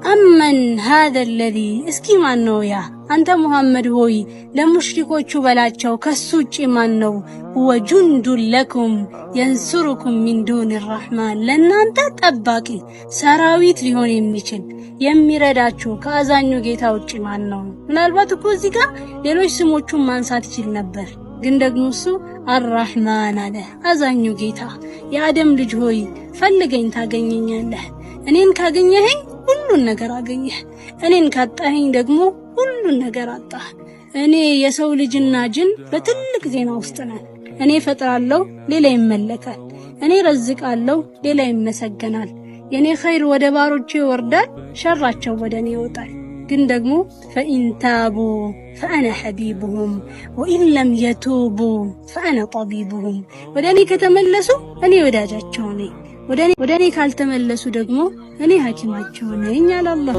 أمن هذا الذي፣ እስኪ ማን ነው ያ? አንተ ሙሐመድ ሆይ ለሙሽሪኮቹ በላቸው፣ ከሱ ውጭ ማን ነው? هو جند لكم ينصركم من دون الرحمن፣ ለእናንተ ጠባቂ ሰራዊት ሊሆን የሚችል የሚረዳችሁ ከአዛኙ ጌታ ውጭ ማን ነው? ምናልባት እኮ እዚህ ጋር ሌሎች ስሞቹን ማንሳት ይችል ነበር፣ ግን ደግሞ እሱ አራሕማን አለ፣ አዛኙ ጌታ። የአደም ልጅ ሆይ ፈልገኝ ታገኘኛለህ። እኔን ካገኘኸኝ ሁሉን ነገር አገኘህ። እኔን ካጣኸኝ ደግሞ ሁሉን ነገር አጣህ። እኔ የሰው ልጅና ጅን በትልቅ ዜና ውስጥ ነን። እኔ እፈጥራለሁ፣ ሌላ ይመለካል። እኔ ረዝቃለሁ፣ ሌላ ይመሰገናል። የኔ ኸይር ወደ ባሮቼ ይወርዳል፣ ሸራቸው ወደ እኔ ይወጣል። ግን ደግሞ فإن تابوا فأنا حبيبهم وإن لم يتوبوا فأنا طبيبهم። ወደ እኔ ከተመለሱ እኔ ወዳጃቸው ነኝ፣ ወደ እኔ ካልተመለሱ ደግሞ እኔ ሐኪማቸው ነኝ አለ አላህ።